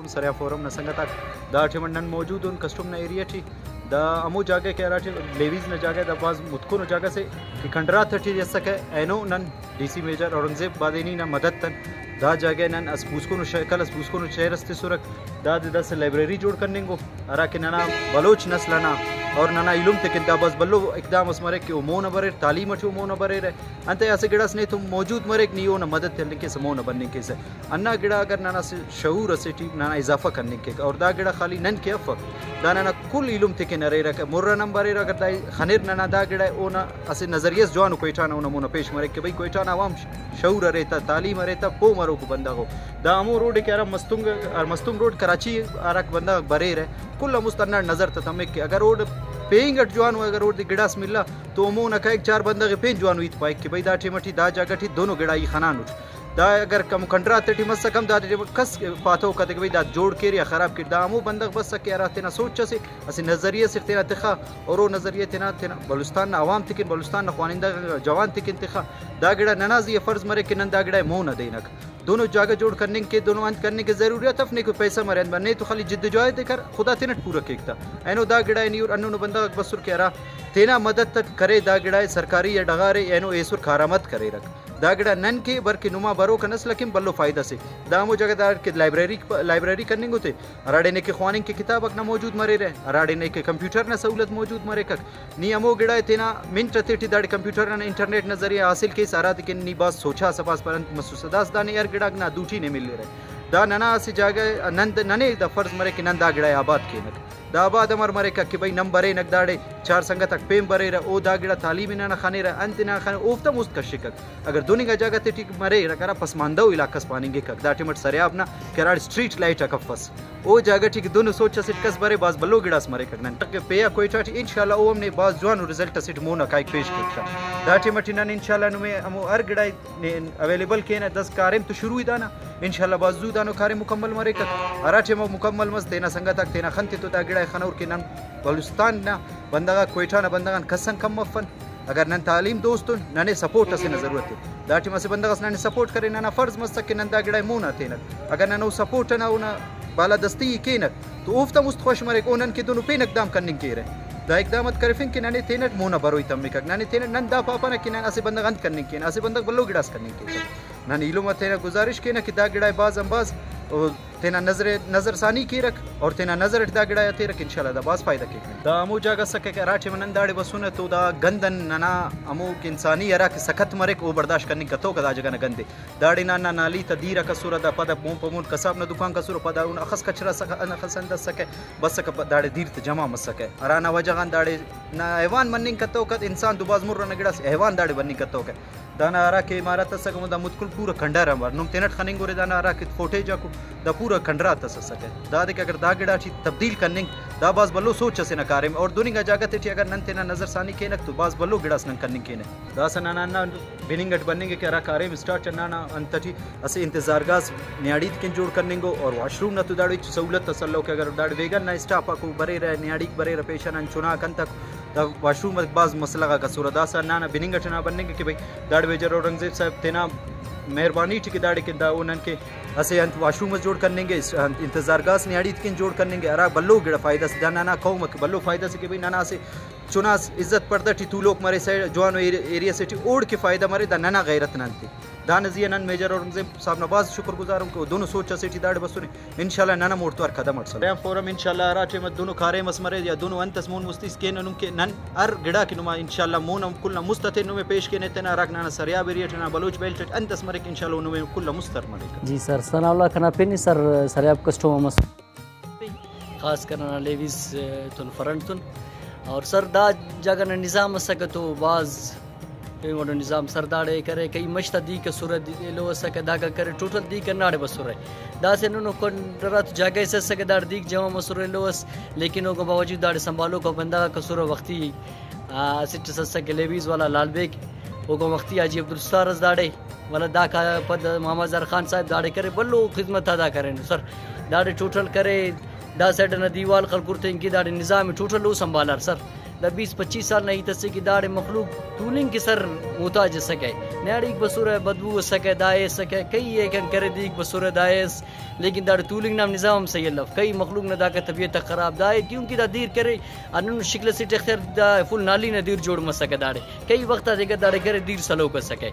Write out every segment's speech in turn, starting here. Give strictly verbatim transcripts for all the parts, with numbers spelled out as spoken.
سریاب فورم نا سنگت آک، دا ٹائم نن موجود ان کسٹم نا ایریا ٹی۔ دا ہمو جاگہ کہ ہراٹی لیویز نا جاگہ، دا بھاز متکنو جاگہ سے کہ کھنڈرات ٹی اسکہ۔ اینو نن ڈی سی میجر اورنگزیب بادینی نا مدد تن دا جاگہ نن اسہ پوسکنو شکل اس، پوسکنو چہر اس تسرک۔ دادے داسہ لائبریری جوڑ کننگو، ہرا کہ ننا بلوچ نسل ئنا اور ننا ایلم تیکن دا بھاز بھلو اقدام اس مریک کہ او مون آ بریر، تعلیم ٹی او مون آ بریرہ۔ انتئے اسہ گڑاس نے تو موجود مریک، نی اونا مدد تننگ کیسہ، مون آ بننگ کیسہ۔ ہندا گڑا اگر ننا اسہ شعور اسے ٹی ننا اضافہ کننگ کیک، اور دا گڑا خالی نن کہ افک، دا ننا کل ایلم تیکن اریرہ، مر آن ہم بریرہ۔ اگر دا خنر ننا دا گڑا اونا اسہ نظریہ اس جوانو کوئٹہ نا اونا مونا پیش مریک کہ بھئی، کوئٹہ نا عوام ش-، شعور ارے تہ، تعلیم ارے تہ، پہہ مروکو بندغ ءُ۔ دا ہمو روڈ ءِ کہ ہرا مستونگ، ہر مستونگ روڈ کراچی ہراکہ بندغ آک بریرہ، کل آن مست ہنداڑے نظر تہ تمک کہ اگر اوڑ پینگ اٹ جوانو، اگر اوڑدے گڑاس ملا تو او مون آ کائک، چار بندغ ءِ پین جوانو ہیت پائک کہ بھئی، دا ٹائم ٹی دا جاگہ ٹی دنو گڑا ای خنانٹ۔ دا اگر کم-، کھنڈرات ٹی مسک ہم، دادے ٹائم ٹی کس پاتوکا تہ کہ بھئی، دا جوڑ کیر یا خراب کیر۔ دا ہمو بندغ بسک کہ ہرا تینا سوچ اسے، اسہ نظریہ اسے تینا تخا، اور او نظریہ تینا، تینا بلوچستان نا عوام تیکن، بلوچستان نا خوانندہ جوان تیکن تخا۔ دا گڑا ننا زی آ فرض مریک کہ نن دا گڑا ءِ مون آ دینک۔ دنو جاگہ جوڑ کننگ کہ، دنو انت کننگ کہ ضروریات اف، نے کوئی پیسہ مرے انت بر، نے تو خالی جدوجہد ءِ کر، خدا تینٹ پورہ کیک تا۔ اینو دا گڑا ءِ نی ہر ہندنو بندغ آک بسر کہ ہرا تینا مدد اٹ کرے، دا گڑا ءِ سرکاری یا ڈغار ءِ اینو ایسر کارآمد کریرک۔ دا گڑا نن کہ بلکہ نما بروکا نسل اکن بھلو فائدہ سے۔ دا ہمو جاگہ داڑکن لائبریری، لائبریری کننگ اتے، ہراڑے نے کہ خواننگ کہ کتاب اک نا موجود مریرہ، ہراڑے نے کہ کمپیوٹر نا سہولت موجود مریکک۔ نی ہمو گڑا ءِ تینا منٹ تے ٹی داڑے کمپیوٹر نا انٹرنیٹ نا ذریعہ حاصل کیس، ہرادے کن نی بھاز سوچاسہ، بھاز پر انت مسوسہ۔ داسہ دانے ہر گڑاک نا دوٹی نے ملیرہ۔ دا ننا اسہ جاگہ ءِ، نن د-، ننے دا فرض مریک کہ نن دا گڑا ءِ آباد کینک۔ دا آباد امر مریک کہ بھئی، نن برینک داڑے، چار سنگت آک پین بریرہ، او دا گڑا تعلیم ہنا خنیرہ، انت ہنا خنیرہ، اوفتا مست کشکک۔ اگر دن انگا جاگہ تے ٹی مریرہ، ہرا پسماندہ ءُ علاقہ اس پاننگ کیک، دا ٹائم اٹ سریاب نا کہ ہراڑے اسٹریٹ لائٹ آک افس، او جاگہ ٹی کہ دنو سوچ اسٹ کس برے، بھاز بھلو گڑاس مریکک۔ نن کہ پیا کوئٹہ ٹی انشاءاللہ او ہم نے بھاز جوانو رزلٹ اسیٹ مون آ کائک پیش کیک تا۔ دا ٹائم ٹی نن انشاءاللہ نمے ہمو ہر گڑا ءِ نے اویلیبل کینہ، داسہ کاریم تو شروع ءِ دانا، انشاءاللہ بھاز زو دانو کاریم مکمل مریکک۔ ہرا ٹائم او مکمل مس، تینا سنگت آک تینا خن تتو دا گڑا ءِ خنور کہ نن بلوچستان نا بندغ آک، کوئٹہ نا بندغ آن کس آن کم افن۔ اگر نن تعلیم دوست ان، ننے سپورٹ اسے نا ضرورت ءِ۔ دا ٹائم اسہ بندغ ئس ننے سپورٹ کرے، ننا فرض مسک کہ نن دا گڑا ءِ مون آ تینک۔ اگر نن او سپورٹ ئنا، اونا بالادستی ءِ کینک تو اوفتا مست خوش مریک، او نن کہ دنو پین اقدام کننگ کیرہ۔ دا اقدامات کرفنگ کہ ننے تینٹ مون آ بروئی تمکک، ننے تینٹ، نن دا پاپنہ کہ نن اسہ بندغ انت کننگ کینہ، اسہ بندغ بھلو گڑاس کننگ کیک۔ نن ایلم آ تینا گزارش کینہ کہ دا گڑا ءِ بھاز آن بھاز او تینا نظر، نظر ثانی کیرک اور تینا نظر اٹ دا گڑا ءِ ہتیرک، انشاءاللہ دا بھاز فائدہ کیک۔ دا ہمو جاگہ اسکہ کہ ہرا ٹائم نن داڑے بسنہ تو دا گند آن ننا ہمو کہ انسانی ہرا کہ سکت مریک، او برداشت کننگ کتوکہ دا جاگہ نا گند ءِ۔ داڑے نا، نا نالی تا دیر آک اسرہ، دا پدا مون پہ مون قصاب نا دکان آک اسرہ، پدا اونا اخس کچرہ ئسکہ، اخس انت ئسکہ، بسکہ پہ داڑے دیر تہ جمع مسکہ، ہرانا وجہ غان داڑے نا حیوان مننگ کتوکہ، انسان تو بھاز مر ئنا گڑاس، حیوان داڑے بننگ کتوکہ۔ دانا ہرا کہ عمارت ئسکہ، ہمو دا متکن پورا کھنڈرہ امر، نم تینٹ خننگ اُرے دانا ہرا کہ فوٹیج آکو، دا پورا کھنڈرات ئس ئسکہ۔ دادے کہ اگر دا گڑا ٹی تبدیل کننگ، دا بھاز بھلو سوچ ئسے نا کاریم، اور دن انگا جاگہ تے ٹی اگر نن تینا نظر ثانی کینک تو بھاز بھلو گڑاس نن کننگ کینہ۔ داسہ ننا ہندا بننگ اٹ بننگ ءِ کہ ہرا کاریم اسٹارٹ ہندا نا انت ٹی اسہ انتظار گاہ اس نیاڑی تیکن جوڑ کننگو، اور واش روم نا تو داڑے ہچو سہولت اس الو کہ اگر داڑے ویگن نا اسٹاف آکو بریرہ، نیاڑیک بریرہ، پیشن آن چناک انتاکو، دا واش روم آک بھاز مسئلہ غاک اسرہ۔ داسہ ہندا نا بننگ اٹ ہنا بننگ ءِ کہ بھئی داڑے میجر اورنگزیب صاحب تینا مہربانی ٹی کہ داڑے کن دا او نن کہ اسہ انت واش روم اس جوڑ کننگ ءِ، اس انت انتظار گاہ اس نیاڑی تیکن جوڑ کننگ ءِ، ہرا بھلو گڑا فائدہ سے، دا ننا قوم آک بھلو فائدہ سے کہ بھئی ننا اسہ چناس عزت پردہ ٹی تولوک مریسہ، جوانو ایری-، ایریا سے ٹی اوڑکہ فائدہ مرے، دا ننا غیرت نا انت ءِ۔ دانا زی آ نن میجر اورنگزیب صاحب نا بھاز شکر گزار ان کہ او دنو سوچ اسے ٹی داڑے بسنے۔ انشاءاللہ نن ہم اوڑتو ہر قدم اٹ سلو۔ سریاب فورم انشاءاللہ ہرا ٹائم آ دنو کاریم اس مرے یا دنو انت اس مون مستی اس کینہ، نم کہ نن ہر گڑا کہ نما انشاءاللہ مون ہم کل آن مست تے نمے پیش کینہ تینا، ہراک ننا سریاب ایریا ٹی، ننا بلوچ بیلٹ اٹ انت اس مریک، انشاءاللہ او نمے کل آن مست ہر مریک۔ جی سر، ثناء اللہ کنا پن ءِ سر، سریاب کسٹم آ مس۔ خاص کر ننا لیویز، آ، تون فرنٹ تون۔ اور سر دا جاگہ نا نظام اسکہ تو بھاز پین وڑ نظام سر داڑے کرے، کئی مش تا دیک اسرہ، دی-، ایلو اسکہ داکا کرے، ٹوٹل دیک ہنداڑے بسرہ۔ داسہ نن کنڈرہ تو جاگہ اس اسکہ داڑے دیک جمع مسرہ ایلو اس، لیکن اوکان باوجود داڑے سنبھالوکا بندغ آک اسرہ وختی، آ، اسٹ اس اسکہ لیویز والا لال بیگ، اوکان وختی حاجی عبدالستار اس داڑے۔ ولدا داکا پد محمد زہر خان صاحب داڑے کرے، بھلو خذمت ادا کرینو سر۔ داڑے ٹوٹل کرے، دا سائیڈ ئنا دیوال خلکر تینکہ داڑے نظام ٹوٹل او سنبھالار سر۔ دا بیس پچیس سال نا ہیت اسے کہ داڑے مخلوق تولنگ کہ سر محتاج ئسکہ، نیاڑیک بسرہ، بدبو ئسکہ، دا ئے ئسکہ، کئی ایکان کرے دیک بسرہ، دا ئے ئس، لیکن داڑے تولنگ نا ہم نظام ہم صحیح الو۔ کئی مخلوق نا داکا طبیعت آک خراب دا ئے، کیونکہ دا دیر کرے، ہندن شکل اسے ٹی اختیار دا فل نالی نا دیر جوڑ مسکہ داڑے۔ کئی وخت آتیکہ داڑے کرے دیر سلوک ئسکہ،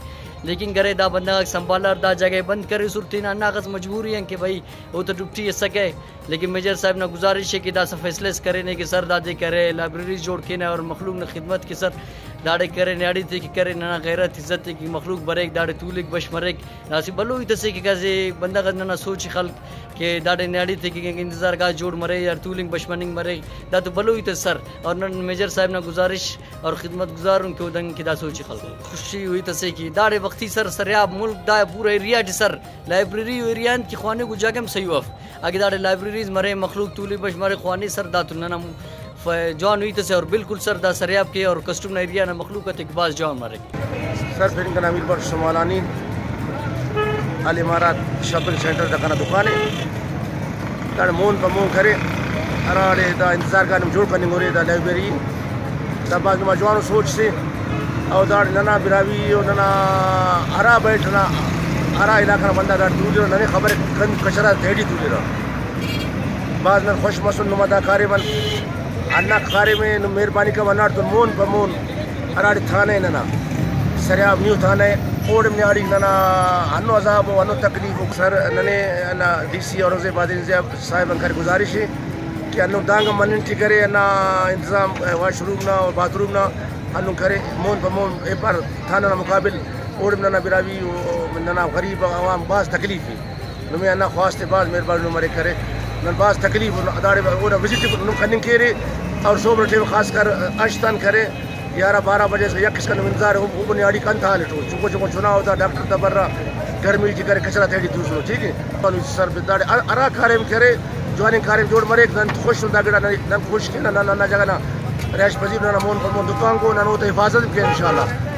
لیکن کرے دا بندغ آک سنبھالار، دا جگہ ئے بند کریسر، تینا ہنداخس مجبوری ان کہ بھئی اوتا ڈیوٹی ئسکہ۔ لیکن میجر صاحب نا گزارش ءِ کہ داسہ فیصلہ اس کرینے کہ سر دادے کرے، لائبریریز جوڑ کینہ اور مخلوق نا خدمت کہ سر داڑے کرے، نیاڑی تے کہ کرے، ننا غیرت عزت تے کہ مخلوق بریک، داڑے تولک بش مریک۔ داسہ بھلو ہیت اسے کہ اسہ بندغ اس ننا سوچ ءِ خلک کہ داڑے نیاڑی تے کہ انتظار گاہ جوڑ مرے یا تولنگ بش مننگ مرے، دا تو بھلو ہیت اس سر۔ اور نن میجر صاحب نا گزارش اور خدمت گزار ان کہ او دنگ کہ دا سوچ ءِ خلک۔ خوشی ءِ ہیت اسے کہ داڑے وختی سر سریاب ملک دا پورا ایریا ٹی سر لائبریری و ایریا انت کہ خوانوکو جاگہ ہم صحیح اف۔ اگہ داڑے لائبریریز مرے، مخلوق تولک بش مرے، خوانسر، دا تو ننا ف-، جوان ہیت اسے اور بالکل سر دا سریاب کے اور کسٹم نا ایریا نا مخلوق آتیکہ بھاز جوان مریک۔ سر پین کنا امیر بخش سمالانی، الامارات شاپنگ سینٹر دا کنا دکان ءِ۔ داڑے مون پہ مون کرے، ہراڑے دا انتظار گاہ نم جوڑ کننگ ہورے دا لائبریری۔ دا بھاز نما جوانو سوچ سے، او داڑے ننا براہوئی و ننا ہرا بیٹ نا ہرا علاقہ نا بندغ داڑے تولرہ، ننے خبر ءِ گند کچرہ تیڑی تولرہ۔ بھاز نن خوش مسن نما دا کاریم آن۔ ہندا کاریم ءِ نم مہربانی کبو ہنداڑتون مون پہ مون ہراڑے تھانہ ءِ ننا سریاب نیو تھانہ ءِ، اوڑے نیاڑیک ننا ہنو عذاب و ہنو تکلیف و سر ننے ہندا ڈی سی اورنگزیب بادینی صاحب آن کرے گزارش ءِ کہ ہندن دانگ مننگ ٹی کرے، ہندا انتظام واش روم نا اور باتھ روم نا ہندن کرے، مون پہ مون ایپار تھانہ نا مقابل اوڑے ننا براہوئی و ننا غریب عوام بھاز تکلیف ءِ۔ نمے ہندا خواست ءِ، بھاز مہربانی نم مریک کرے۔ نن بھاز تکلیف ءُ داڑے اونا وزٹ نم کننگ کیرے اور صبح نا ٹائم خاص کر ہشت آن کرے گیارہ بارہ بجے سے یک اسکان نم انتظار ءِ، او، او نیاڑیک انت حال اٹو، چنکو چنکو چنا اوتا ڈاکٹر تا برا گرمی ٹی کرے کچرہ تیڑی توسنو، ٹھیک ہے۔ سر داڑے ہر-، ہرا کاریم کرے، جواننگ کاریم جوڑ مریک، نن خوش ان دا گڑا، نن، نن خوش کینہ، نن ہندا جگہ نا رہائش پذیر، ننا مون پہ مون دکان کو، نن اوتا حفاظت بھی کین انشاءاللہ۔